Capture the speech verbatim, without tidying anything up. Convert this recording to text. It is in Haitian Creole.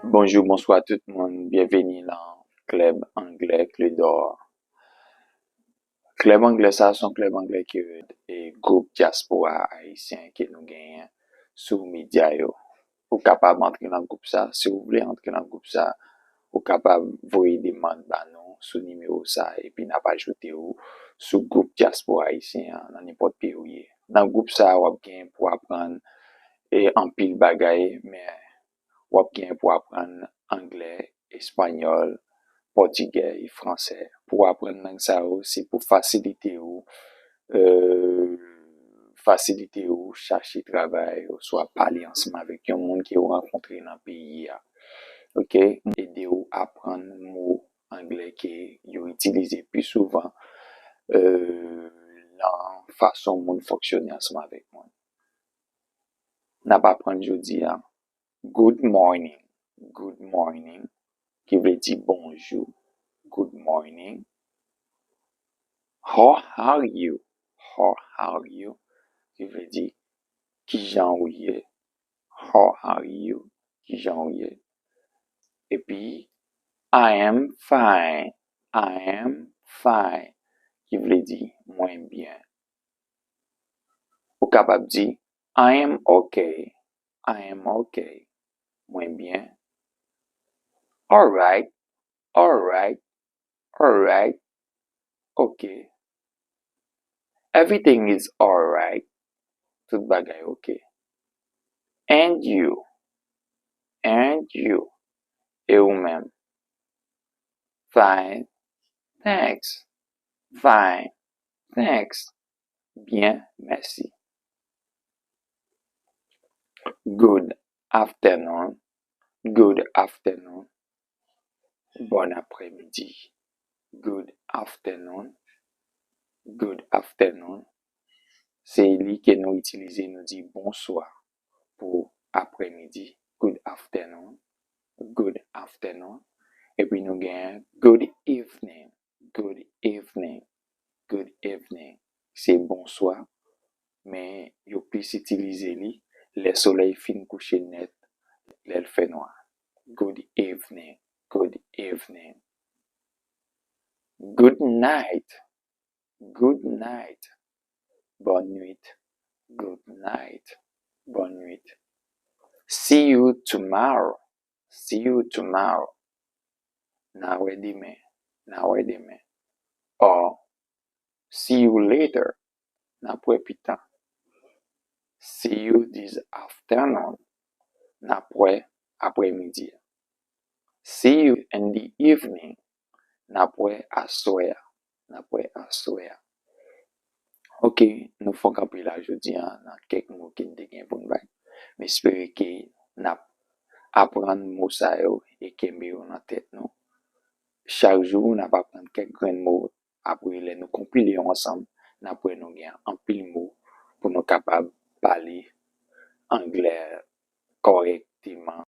Bonjou, bonswa tout moun. Byenveni nan klèb anglè Cledor. Klèb anglè sa a se yon klèb anglè ke, e, gwoup dyaspora ayisyen ke nou genyen sou medya yo. Ou kapab antre nan gwoup sa. Si w vle antre nan gwoup sa, ou kapab voye demann ba nou sou nimewo sa, epi n ap ajoute w sou gwoup dyaspora ayisyen an nan nenpòt peyi w ye. Nan gwoup sa a, w ap gen pou aprann, e, anpil bagay, men w ap gen pou aprann anglè, espanyòl, pòtigè e fransè. Pou w aprann lang sa yo, se pou fasilite w, e, fasilite w chache travay oswa pale ansanm avèk yon moun ke w rankontre nan peyi a. Oke? Ede w aprann mo anglè ke yo itilize pi souvan, e, nan fason moun fonksyone ansanm avèk moun. N ap aprann jodi a, good morning, good morning, ki vle di bonjou, good morning. How are you? How are you? Ki vle di kijan ou ye? How are you? Kijan ou ye? Epi, I am fine, I am fine, ki vle di mwen byen. Ou kapab di, I am okay, I am okay, mwen byen. Alright, alright, alright, oke. Everything is alright, tout bagay oke. And you, and you, e ou menm? Fine, thanks, fine, thanks, byen, mèsi. Good afternoon, good afternoon, bon aprèmidi. Good afternoon, good afternoon, se li ke nou itilize, nou di bonswa pou aprèmidi. Good afternoon, good afternoon. Epi nou gen good evening, good evening, good evening, se bonswa, men yo plis itilize li lè solèy fin kouche nèt, lè l fè nwa. Good evening, good evening. Good night, good night, bòn nwit, good night, bòn nwit. See you tomorrow, see you tomorrow, n a wè demen, n a wè demen. Or, see you later, n ap wè pita. See you this afternoon, n ap wè aprèmidi a. See you in the evening, n ap wè aswè a, n ap wè aswè a. Oke, nou fè kanpe la jodi a nan kèk mo ke n te gen pou n bay. M espere ke n ap aprann mo sa yo e kenbe yo nan tèt nou. Chak jou, n ap aprann kèk grenn mo. Apre, lè nou konpile yo ansanm, n ap wè nou gen anpil mo pou nou kapab pale anglè kòrèkteman.